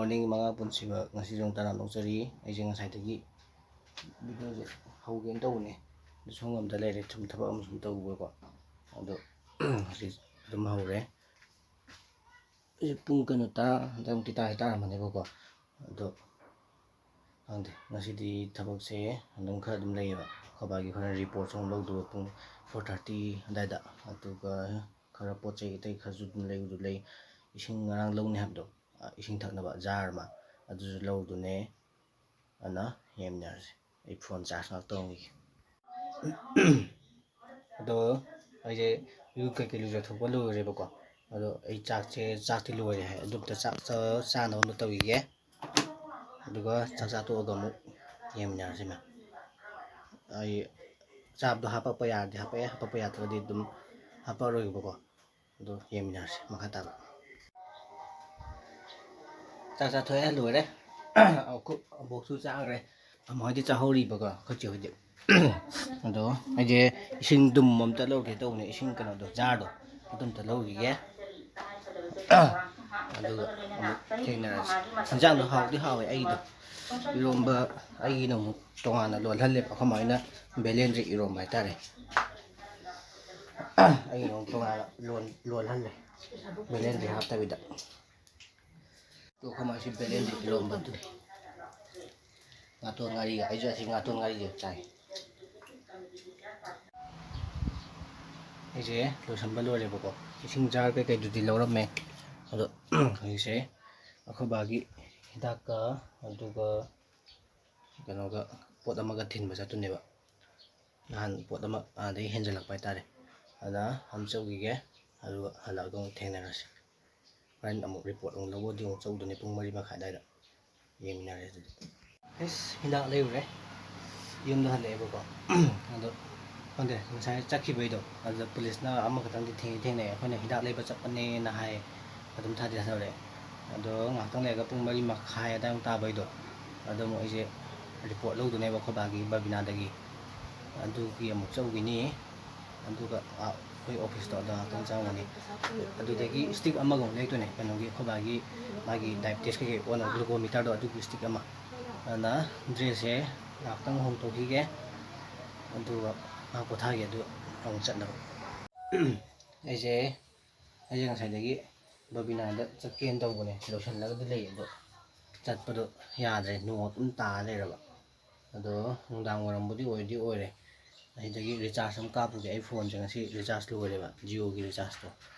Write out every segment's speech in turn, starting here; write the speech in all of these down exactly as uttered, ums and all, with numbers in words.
Morning ꯃꯉꯥ ꯄꯨꯟꯁꯤꯕ, ꯉꯁꯤꯁꯨ ꯑꯃꯨꯛ ꯇꯔꯥꯝꯅ ꯑꯣꯛꯆꯔꯤ꯫ ꯑꯩꯁꯦ ꯉꯁꯥꯏꯗꯒꯤ ꯚꯤꯗꯤꯑꯣꯁꯦ ꯍꯧꯒꯦꯅ ꯇꯧꯕꯅꯦ, ꯑꯗꯨ ꯁꯣꯝ ꯑꯝꯇ ꯂꯩꯔꯦ, ꯁꯨꯝ ꯊꯕꯛ ꯑꯃ ꯁꯨꯝ ꯇꯧꯕꯀꯣ꯫ ꯑꯗꯣ ꯍꯧꯖꯤꯛ ꯑꯗꯨꯝ ꯍꯧꯔꯦ꯫ ꯍꯧꯖꯤꯛ ꯄꯨꯡ ꯀꯩꯅꯣ ꯇꯔꯥ ꯑꯗꯨꯋꯥꯏꯃꯨꯛꯇꯤ ꯇꯥꯔꯦ, ꯇꯥꯔꯝꯃꯅꯦꯕꯀꯣ꯫ ꯑꯗꯣ ꯈꯪꯗꯦ, ꯉꯁꯤꯗꯤ ꯊꯕꯛꯁꯦ ꯑꯗꯨꯝ ꯈꯔ ꯑꯗꯨꯝ ꯂꯩꯌꯦꯕ꯫ ꯑꯩꯈꯣꯏ ꯕꯥꯒꯤ ꯈꯔ ꯔꯤꯄꯣꯔꯠꯁꯨ ꯑꯃꯨꯛ ꯂꯧꯗꯧꯕ ꯄꯨꯡ ꯐꯣꯔ ꯊꯥꯔꯇꯤ ꯑꯗꯨꯋꯥꯏꯗ, ꯑꯗꯨꯒ ꯈꯔ ꯄꯣꯠ ꯆꯩ ꯑꯇꯩ ꯈꯔꯁꯨ ꯑꯗꯨꯝ ꯂꯩꯕꯗꯨ ꯂꯩ꯫ ꯏꯁꯤꯡ ꯉꯔꯥꯡ ꯂꯧꯅꯤ ꯍꯥꯏꯕꯗꯣ, ꯑ, ꯏꯁꯤꯡ ꯊꯛꯅꯕ ꯖꯥꯔ ꯑꯃ, ꯑꯗꯨꯁꯨ ꯂꯧꯗꯨꯅꯦ꯫ ꯑꯗꯨꯅ ꯌꯦꯡꯃꯤꯟꯅꯔꯁꯤ꯫ ꯑꯩ ꯐꯣꯟ ꯆꯥꯔꯖ ꯉꯥꯛꯇ ꯇꯧꯔꯝꯈꯤꯒꯦ꯫ ꯑꯗꯣ ꯑꯩꯁꯦ ꯏꯔꯨ ꯀꯩꯀꯩ ꯂꯨꯖꯊꯣꯛꯄ ꯂꯣꯏꯔꯦꯕꯀꯣ꯫ ꯑꯗꯣ ꯑꯩ ꯆꯥꯛꯁꯦ, ꯆꯥꯛꯇꯤ ꯂꯣꯏꯔꯦ ꯍꯥꯏ, ꯑꯗꯨ ꯑꯝꯇ ꯆꯥꯛ ꯆꯥ-, ꯆꯥꯅꯕ ꯑꯝꯇ ꯇꯧꯈꯤꯒꯦ꯫ ꯑꯗꯨꯒ ꯆꯥꯛ ꯆꯥ ꯇꯣꯛꯑꯒ ꯑꯃꯨꯛ ꯌꯦꯡꯃꯤꯟꯅꯔꯁꯤ ꯃꯌꯥꯝ꯫ ꯑꯩ ꯆꯥꯕꯗꯣ ꯍꯥꯄꯛꯄ ꯌꯥꯔꯗꯤ ꯍꯥꯄꯛꯑꯦ, ꯍꯥꯄꯛꯄ ꯌꯥꯗ꯭ꯔꯒꯗꯤ ꯑꯗꯨꯝ ꯍꯥꯄꯛꯑꯔꯣꯏꯒꯦꯕꯀꯣ꯫ ꯑꯗꯣ ꯌꯦꯡꯃꯤꯟꯅꯔꯁꯤ ꯃꯈꯥ ꯇꯥꯕ꯫ ꯆꯥꯛ ꯆꯥꯊꯣꯛꯑꯦ, ꯂꯣꯏꯔꯦ꯫ ꯑꯩꯈꯣꯏ ꯑꯕꯣꯛꯁꯨ ꯆꯥꯈ꯭ꯔꯦ꯫ ꯑꯃ ꯍꯣꯏꯗꯤ ꯆꯥꯍꯧꯔꯤꯕꯀꯣ, ꯑꯩꯈꯣꯏ ꯆꯦ ꯍꯣꯏꯗꯤ꯫ ꯑꯗꯣ ꯑꯩꯁꯦ ꯏꯁꯤꯡ ꯗꯨꯝ ꯑꯝꯇ ꯂꯧꯔꯨꯒꯦ ꯇꯧꯕꯅꯦ, ꯏꯁꯤꯡ ꯀꯩꯅꯣꯗꯣ, ꯖꯥꯔꯗꯣ, ꯑꯗꯨ ꯑꯝꯇ ꯂꯧꯈꯤꯒꯦ꯫ ꯑꯗꯨꯒ ꯑꯃꯨꯛ ꯊꯦꯡꯅꯔꯁꯤ꯫ ꯏꯟꯖꯥꯡꯗꯣ ꯍꯥꯎꯗꯤ ꯍꯥꯎꯋꯦ ꯑꯩꯒꯤꯗꯣ꯫ ꯏꯔꯣꯝꯕ ꯑꯩꯒꯤꯅ ꯑꯃꯨꯛ ꯇꯣꯉꯥꯟꯅ ꯂꯣꯜꯍꯜꯂꯦꯕ, ꯑꯩꯈꯣꯏ ꯃꯥ ꯍꯣꯏꯅ ꯕꯦꯂꯦꯟꯗ꯭ꯔꯤ ꯏꯔꯣꯝꯕ ꯍꯥꯏꯇꯥꯔꯦ꯫ ꯑꯩꯒꯤꯅ ꯑꯃꯨꯛ ꯇꯣꯉꯥꯟꯅ ꯂꯣꯟ-, ꯂꯣꯜꯍꯜꯂꯦ, ꯕꯦꯂꯦꯟꯗ꯭ꯔꯤ ꯍꯥꯞꯇꯕꯤꯗ꯫ ꯑꯗꯣ ꯑꯩꯈꯣꯏ ꯃꯥꯁꯤ ꯕꯦꯂꯦꯟꯗ꯭ꯔꯤ ꯏꯔꯣꯝꯕꯗꯨꯅꯤ꯫ ꯉꯥꯇꯣꯟ ꯉꯥꯔꯤꯒ, ꯑꯩꯁꯨ ꯑꯁꯤ ꯉꯥꯇꯣꯟ ꯉꯥꯔꯤꯁꯦ ꯆꯥꯏ꯫ ꯑꯩꯁꯦ ꯂꯣꯏꯁꯟꯕ ꯂꯣꯏꯔꯦꯕꯀꯣ꯫ ꯏꯁꯤꯡ ꯖꯥꯔ ꯀꯩꯀꯩꯗꯨꯗꯤ ꯂꯧꯔꯝꯃꯦ꯫ ꯑꯗꯣ ꯍꯧꯖꯤꯛꯁꯦ ꯑꯩꯈꯣꯏ ꯕꯥꯒꯤ ꯍꯤꯗꯥꯛꯀ, ꯑꯗꯨꯒ ꯀꯩꯅꯣꯒ, ꯄꯣꯠ ꯑꯃꯒ ꯊꯤꯟꯕ ꯆꯠꯇꯣꯏꯅꯦꯕ꯫ ꯅꯍꯥꯟ ꯄꯣꯠ ꯑꯃ ꯑꯥꯗꯒꯤ ꯍꯦꯟꯖꯜꯂꯛꯄ ꯍꯥꯏꯇꯥꯔꯦ꯫ ꯑꯗ ꯑꯝ ꯆꯧꯈꯤꯒꯦ, ꯑꯗꯨꯒ ꯍꯜꯂꯛꯑꯒ ꯑꯃꯨꯛ ꯊꯦꯡꯅꯔꯁꯤ꯫ ꯍꯣꯔꯦꯟ ꯑꯃꯨꯛ ꯔꯤꯄꯣꯔꯠ ꯑꯃꯨꯛ ꯂꯧꯕꯗꯤ ꯑꯃꯨꯛ ꯆꯧꯗꯣꯏꯅꯦ ꯄꯨꯡ ꯃꯔꯤ ꯃꯈꯥꯏ ꯑꯗꯨꯋꯥꯏꯗ꯫ ꯌꯦꯡꯃꯤꯟꯅꯔꯦ ꯑꯗꯨꯗꯤ꯫ ꯑꯩꯁ, ꯍꯤꯗꯥꯛ ꯂꯩꯔꯨꯔꯦ, ꯌꯨꯝꯗ ꯍꯜꯂꯛꯑꯦꯕꯀꯣ꯫ ꯑꯗꯣ ꯈꯪꯗꯦ, ꯉꯁꯥꯏ ꯆꯠꯈꯤꯕꯩꯗꯣ ꯑꯗꯨꯗ ꯄꯨꯂꯤꯁꯅ ꯑꯃꯈꯛꯇꯪꯗꯤ ꯊꯦꯡꯗꯤ ꯊꯦꯡꯅꯩ, ꯑꯩꯈꯣꯏꯅ ꯍꯤꯗꯥꯛ ꯂꯩꯕ ꯆꯠꯄꯅꯦꯅ ꯍꯥꯏ, ꯑꯗꯨꯝ ꯊꯥꯗꯤ ꯊꯥꯗꯣꯔꯛꯑꯦ꯫ ꯑꯗꯣ ꯉꯥꯏꯍꯥꯛꯇꯪ ꯂꯩꯔꯒ ꯄꯨꯡ ꯃꯔꯤ ꯃꯈꯥꯏ ꯑꯗꯥꯏꯃꯨꯛ ꯇꯥꯕꯩꯗꯣ, ꯑꯗꯣ ꯑꯃꯨꯛ ꯑꯩꯁꯦ ꯔꯤꯄꯣꯔꯠ ꯂꯧꯗꯣꯏꯅꯦꯕ ꯑꯩꯈꯣꯏ ꯕꯥꯒꯤ ꯕꯕꯤꯅꯥꯗꯒꯤ꯫ ꯑꯗꯨꯒꯤ ꯑꯃꯨꯛ ꯆꯧꯈꯤꯅꯤ꯫ ꯑꯗꯨꯒ, ꯑꯥ, ꯑꯩꯈꯣꯏ ꯑꯣꯐꯤꯁꯇꯣ ꯑꯗꯣ ꯉꯥꯛꯇꯪ ꯆꯪꯉꯨꯅꯤ꯫ ꯑꯗꯨꯗꯒꯤ ꯁ꯭ꯇꯤꯛ ꯑꯃꯒ ꯑꯃꯨꯛ ꯂꯩꯔꯛꯇꯣꯏꯅꯦ, ꯀꯩꯅꯣꯒꯤ ꯑꯩꯈꯣꯏ ꯕꯥꯒꯤ ꯃꯥꯒꯤ ꯗꯥꯏꯕꯤꯇꯤꯁ ꯀꯩꯀꯩ ꯑꯣꯟꯅꯕ ꯒ꯭ꯂꯨꯀꯣꯃꯤꯇꯔꯗꯣ, ꯑꯗꯨꯒꯤ ꯁ꯭ꯇꯤꯛ ꯑꯃ꯫ ꯑꯗꯨꯅ ꯗ꯭ꯔꯦꯁꯁꯦ ꯉꯥꯛꯇꯪ ꯍꯣꯡꯗꯣꯛꯈꯤꯒꯦ, ꯑꯗꯨꯒ ꯉꯥꯏꯍꯥꯛ ꯄꯣꯊꯥꯒꯦ, ꯑꯗꯨꯒ ꯑꯃꯨꯛ ꯆꯠꯅꯕ꯫ ꯑꯩꯁꯦ ꯑꯩꯁꯦ ꯉꯁꯥꯏꯗꯒꯤ ꯕꯕꯤꯅꯥꯗ ꯆꯠꯀꯦꯅ ꯇꯧꯕꯅꯦ, ꯂꯣꯏꯁꯤꯜꯂꯒꯗꯤ ꯂꯩ, ꯑꯗꯣ ꯆꯠꯄꯗꯣ ꯌꯥꯗ꯭ꯔꯦ, ꯅꯣꯡ ꯑꯗꯨꯝ ꯇꯥ ꯂꯩꯔꯕ꯫ ꯑꯗꯣ ꯅꯨꯡꯗꯥꯡ ꯋꯥꯏꯔꯝꯕꯨꯗꯤ ꯑꯣꯏꯗꯤ ꯑꯣꯏꯔꯦ꯫ ꯑꯁꯤꯗꯒꯤ ꯔꯤꯆꯥꯔꯖ ꯑꯃ ꯀꯥꯞꯄꯨꯒꯦ꯫ ꯑꯩ ꯐꯣꯟꯁꯦ ꯉꯁꯤ ꯔꯤꯆꯥꯔꯖ ꯂꯣꯏꯔꯦꯕ, ꯖꯤꯑꯣꯒꯤ ꯔꯤꯆꯥꯔꯖꯇꯣ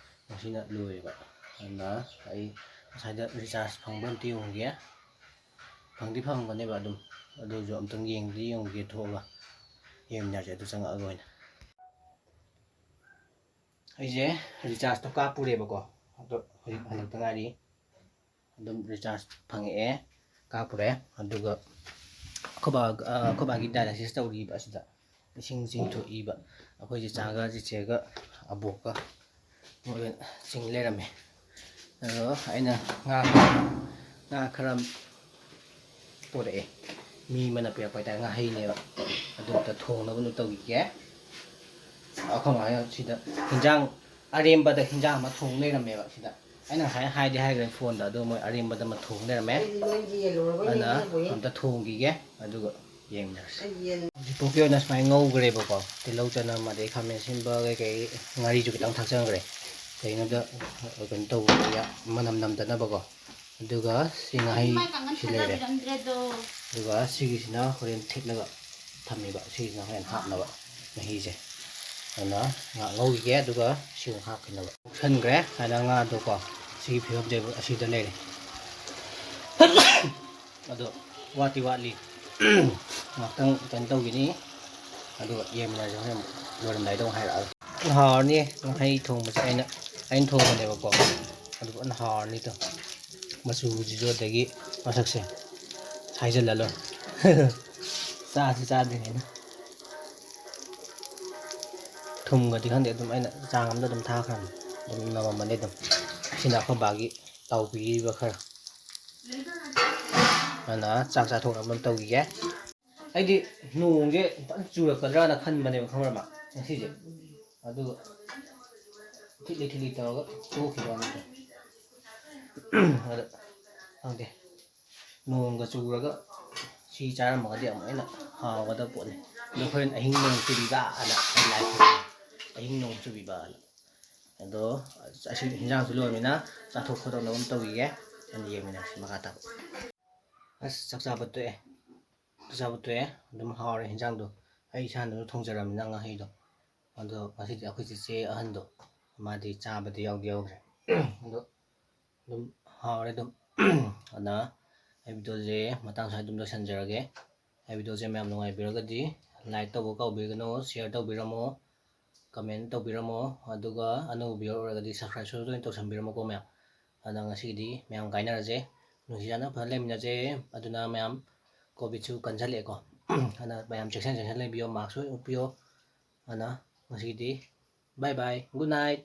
ꯉꯁꯤꯅ ꯂꯣꯏꯔꯦꯕ꯫ ꯑꯗꯨꯅ ꯑꯩ ꯉꯁꯥꯏꯗ ꯔꯤꯆꯥꯔꯖ ꯐꯪꯕ꯭ꯔꯥ ꯑꯝꯇ ꯌꯦꯡꯉꯨꯒꯦ꯫ ꯐꯪꯗꯤ ꯐꯪꯉꯝꯒꯅꯦꯕ ꯑꯗꯨꯝ, ꯑꯗꯨꯁꯨ ꯑꯝꯇꯪ ꯌꯦꯡꯗꯤ ꯌꯦꯡꯉꯨꯒꯦ ꯊꯣꯛꯑꯒ꯫ ꯌꯦꯡꯃꯤꯟꯅꯔꯁꯦ ꯑꯗꯨ ꯆꯪꯉꯛꯑꯒ ꯑꯣꯏꯅ꯫ ꯑꯩꯁꯦ ꯔꯤꯆꯥꯔꯖꯇꯣ ꯀꯥꯞꯄꯨꯔꯦꯕꯀꯣ, ꯑꯗꯣ ꯍꯧꯖꯤꯛ ꯍꯜꯂꯛꯇ ꯉꯥꯏꯔꯤ꯫ ꯑꯗꯨꯝ ꯔꯤꯆꯥꯔꯖ ꯐꯪꯉꯛꯑꯦ, ꯀꯥꯞꯄꯨꯔꯦ꯫ ꯑꯗꯨꯒ ꯑꯩꯈꯣꯏ ꯕꯥ-, ꯑ, ꯑꯩꯈꯣꯏ ꯕꯥꯒꯤ ꯗꯥꯏꯂꯥꯏꯁꯤꯁ ꯇꯧꯔꯤꯕ ꯑꯁꯤꯗ, ꯏꯁꯤꯡ ꯆꯤꯡꯊꯣꯛꯏꯕ꯫ ꯑꯩꯈꯣꯏ ꯆꯦꯆꯥꯒ ꯆꯦꯆꯦꯒ ꯑꯕꯣꯛꯀ ꯃꯣꯏ ꯆꯤꯡ ꯂꯩꯔꯝꯃꯦ꯫ ꯑꯗꯣ ꯑꯩꯅ ꯉꯥ, ꯉꯥ ꯈꯔ ꯄꯣꯔꯛꯑꯦ꯫ ꯃꯤ ꯑꯃꯅ ꯄꯤꯔꯛꯄ ꯍꯥꯏꯇꯥꯔꯦ, ꯉꯥꯍꯩꯅꯦꯕ꯫ ꯑꯗꯨ ꯑꯝꯇ ꯊꯣꯡꯅꯕ ꯑꯝꯇ ꯇꯧꯈꯤꯒꯦ꯫ ꯑꯩꯈꯣꯏ ꯃꯥꯅ ꯁꯤꯗ ꯍꯤꯟꯖꯥꯡ ꯑꯔꯦꯝꯕꯗ ꯍꯤꯟꯖꯥꯡ ꯑꯃ ꯊꯣꯡ ꯂꯩꯔꯝꯃꯦꯕ ꯁꯤꯗ꯫ ꯑꯩꯅ ꯉꯁꯥꯏ ꯍꯥꯏꯗꯤ ꯍꯥꯏꯈ꯭ꯔꯦ ꯐꯣꯟꯗ, ꯑꯗꯣ ꯃꯣꯏ ꯑꯔꯦꯝꯕꯗ ꯑꯃ ꯊꯣꯡ ꯂꯩꯔꯝꯃꯦ꯫ ꯑꯩꯗꯤ ꯂꯣꯏ ꯌꯦꯜꯂꯨꯔꯕ ꯑꯗꯨꯅ ꯌꯦꯡꯉꯤꯅꯦ꯫ ꯑꯝꯇ ꯊꯣꯡꯈꯤꯒꯦ, ꯑꯗꯨꯒ ꯌꯦꯡꯃꯤꯟꯅꯔꯁꯤ꯫ ꯑꯩ ꯌꯦꯟ ꯍꯧꯖꯤꯛꯐꯥꯎꯒꯤ ꯑꯣꯏꯅ ꯁꯨꯃꯥꯏꯅ ꯉꯧꯈ꯭ꯔꯦꯕꯀꯣ꯫ ꯇꯤꯜꯍꯧ ꯆꯅꯝ ꯑꯗꯩ ꯈꯥꯃꯦꯟ ꯑꯁꯤꯟꯕ ꯀꯩꯀꯩ, ꯉꯥꯔꯤꯁꯨ ꯈꯤꯇꯪ ꯊꯥꯛꯆꯟꯈ꯭ꯔꯦ꯫ ꯀꯩꯒꯤꯅꯣꯗ ꯀꯩꯅꯣ ꯇꯧꯕ ꯃꯅꯝ ꯅꯝꯗꯅꯕꯀꯣ꯫ ꯑꯗꯨꯒ ꯁꯤ ꯉꯥꯍꯩ ꯃꯥꯏ ꯀꯥꯡꯍꯟ ꯁꯤ ꯂꯩꯔꯦ꯫ ꯊꯥꯗꯕꯤꯔꯝꯗ꯭ꯔꯦꯗꯣ꯫ ꯑꯗꯨꯒ ꯁꯤꯒꯤꯁꯤꯅ ꯍꯣꯔꯦꯟ ꯊꯤꯠꯂꯒ ꯊꯝꯃꯤꯕ, ꯁꯤꯁꯤꯅ ꯍꯣꯔꯦꯟ ꯍꯥꯞꯅꯕ ꯃꯍꯤꯁꯦ꯫ ꯑꯗꯨꯅ ꯉꯥꯏꯍꯥꯛ ꯉꯧꯈꯤꯒꯦ, ꯑꯗꯨꯒ ꯁꯤ ꯑꯃꯨꯛ ꯍꯥꯞꯈꯤꯅꯕ꯫ ꯉꯧꯁꯟꯈ꯭ꯔꯦ ꯍꯥꯏꯅ ꯉꯥꯗꯣꯀꯣ꯫ ꯁꯤꯒꯤ ꯐꯤꯕꯝꯁꯦ ꯑꯁꯤꯗ ꯂꯩꯔꯦ꯫ ꯑꯗꯣ ꯋꯥꯠꯇꯤ ꯋꯥꯠꯂꯤ꯫ ꯉꯥꯛꯇꯪ ꯀꯩꯅꯣ ꯇꯧꯈꯤꯅꯤ꯫ ꯑꯗꯨꯒ ꯌꯦꯡꯃꯤꯟꯅꯔꯁꯦ ꯍꯣꯔꯦꯟ ꯑꯃꯨꯛ ꯂꯣꯏꯔꯝꯗꯥꯏꯗ ꯑꯃꯨꯛ ꯍꯥꯏꯔꯛꯑꯒꯦ꯫ ꯍꯥꯎꯔꯅꯤ ꯉꯥꯍꯩ ꯊꯣꯡꯕꯁꯦ꯫ ꯑꯩꯅ, ꯑꯩꯅ ꯊꯣꯡꯕꯅꯦꯕꯀꯣ꯫ ꯑꯗꯨ ꯐꯖꯅ ꯍꯥꯎꯔꯅꯤꯗꯣ꯫ ꯃꯆꯨꯁꯤꯁꯨ ꯑꯗꯒꯤ ꯃꯁꯛꯁꯦ ꯍꯥꯏꯖꯜꯂ ꯂꯣꯏꯔꯦ꯫ ꯆꯥꯁꯤ ꯆꯥꯗ꯭ꯔꯤꯉꯩꯗ꯫ ꯊꯨꯝꯒꯗꯤ ꯈꯪꯗꯦ, ꯑꯗꯨꯝ ꯑꯩꯅ ꯆꯥꯡ ꯑꯃꯗ ꯑꯗꯨꯝ ꯊꯥꯈ꯭ꯔꯕꯅꯤ꯫ ꯑꯗꯨꯝ ꯅꯝꯃꯝꯃꯅꯤ ꯑꯗꯨꯝ꯫ ꯁꯤꯅ ꯑꯩꯈꯣꯏ ꯕꯥꯒꯤ ꯇꯥꯎꯕꯤꯔꯤꯕ ꯈꯔ꯫ ꯑꯗꯨꯅ ꯆꯥꯛ ꯆꯥꯊꯣꯛꯅꯕ ꯑꯃ ꯇꯧꯈꯤꯒꯦ꯫ ꯑꯩꯗꯤ ꯅꯣꯡꯁꯦ ꯐꯖꯅ ꯆꯨꯔꯛꯀꯗ꯭ꯔꯥꯅ ꯈꯟꯕꯅꯦꯕ, ꯈꯪꯕ꯭ꯔꯃ? ꯉꯁꯤꯁꯦ꯫ ꯑꯗꯨꯒ ꯊꯤꯠꯂꯤ ꯊꯤꯠꯂꯤ ꯇꯧꯔꯒ ꯇꯣꯛꯈꯤꯕ ꯋꯥꯅꯤꯗ꯫ ꯑꯗ ꯈꯪꯗꯦ, ꯅꯣꯡꯒ ꯆꯨꯔꯒ ꯁꯤ ꯆꯥꯔꯝꯃꯒꯗꯤ ꯑꯃꯨꯛ ꯍꯦꯟꯅ ꯍꯥꯎꯒꯗꯕ ꯄꯣꯠꯅꯤ꯫ ꯑꯗꯣ ꯍꯣꯔꯦꯟ ꯑꯍꯤꯡ ꯅꯣꯡ ꯆꯨꯕꯤꯕ ꯑꯅ ꯑꯩ ꯂꯥꯏ ꯈꯨꯔꯨꯝꯃꯤ꯫ ꯑꯍꯤꯡ ꯅꯣꯡ ꯆꯨꯕꯤꯕ ꯑꯅ꯫ ꯑꯗꯣ ꯑꯁꯤ ꯍꯤꯟꯖꯥꯡꯁꯨ ꯂꯣꯏꯔꯃꯤꯅ ꯆꯥꯊꯣꯛ ꯈꯣꯠꯇꯣꯛꯅꯕ ꯑꯃ ꯇꯧꯈꯤꯒꯦ꯫ ꯑꯗꯨ ꯌꯦꯡꯃꯤꯟꯅꯔꯁꯤ ꯃꯈꯥ ꯇꯥꯕ꯫ ꯑꯁ, ꯆꯥꯛ ꯆꯥꯕ ꯇꯣꯛꯑꯦ꯫ ꯆꯥꯛ ꯆꯥꯕ ꯇꯣꯛꯑꯦ꯫ ꯑꯗꯨꯝ ꯍꯥꯎꯔꯦ ꯍꯤꯟꯖꯥꯡꯗꯣ꯫ ꯑꯩ ꯏꯁꯥꯅꯁꯨ ꯊꯣꯡꯖꯔꯕꯅꯤꯅ ꯉꯥꯍꯩꯗꯣ꯫ ꯑꯗꯣ ꯉꯁꯤꯗꯤ ꯑꯩꯈꯣꯏ ꯆꯦꯆꯦ ꯑꯍꯟꯗꯣ, ꯃꯥꯗꯤ ꯆꯥꯕꯗꯤ ꯌꯥꯎꯗꯤ ꯌꯥꯎꯗ꯭ꯔꯦ꯫ ꯑꯗꯣ ꯑꯗꯨꯝ ꯍꯥꯎꯔꯦ ꯑꯗꯨꯝ꯫ ꯑꯗꯨꯅ ꯑꯩ ꯚꯤꯗꯤꯑꯣꯁꯦ ꯃꯇꯥꯡ ꯁ꯭ꯋꯥꯏꯗ ꯑꯗꯨꯝ ꯂꯣꯏꯁꯤꯟꯖꯔꯒꯦ꯫ ꯑꯩ ꯚꯤꯗꯤꯑꯣꯁꯦ ꯃꯌꯥꯝ ꯅꯨꯡꯉꯥꯏꯕꯤꯔꯒꯗꯤ like ꯇꯧꯕ ꯀꯥꯎꯕꯤꯒꯅꯨ, share ꯇꯧꯕꯤꯔꯝꯃꯣ, comment ꯇꯧꯕꯤꯔꯝꯃꯣ, ꯑꯗꯨꯒ ꯑꯅꯧꯕ viewer ꯑꯣꯏꯔꯒꯗꯤ subscribe ꯁꯨ ꯂꯣꯏꯅ ꯇꯧꯁꯟꯕꯤꯔꯝꯃꯣꯀꯣ ꯃꯌꯥꯝ꯫ ꯑꯗꯨꯅ ꯉꯁꯤꯒꯤꯗꯤ ꯃꯌꯥꯝ ꯀꯥꯏꯅꯔꯁꯦ, ꯅꯨꯡꯁꯤ ꯆꯥꯟꯅ ꯐꯖꯅ ꯂꯩꯃꯤꯟꯅꯁꯦ꯫ ꯑꯗꯨꯅ ꯃꯌꯥꯝ, ꯀꯣꯚꯤꯠꯁꯨ ꯀꯟꯁꯜꯂꯛꯑꯦꯀꯣ꯫ ꯑꯗꯨꯅ ꯃꯌꯥꯝ ꯆꯦꯛꯁꯤꯟ ꯆꯦꯛꯁꯤꯟ ꯂꯩꯕꯤꯌꯣ, mask ꯁꯨ ꯎꯞꯄꯤꯌꯣ꯫ ꯑꯗꯨꯅ ꯉꯁꯤꯒꯤꯗꯤ bye bye, good night꯫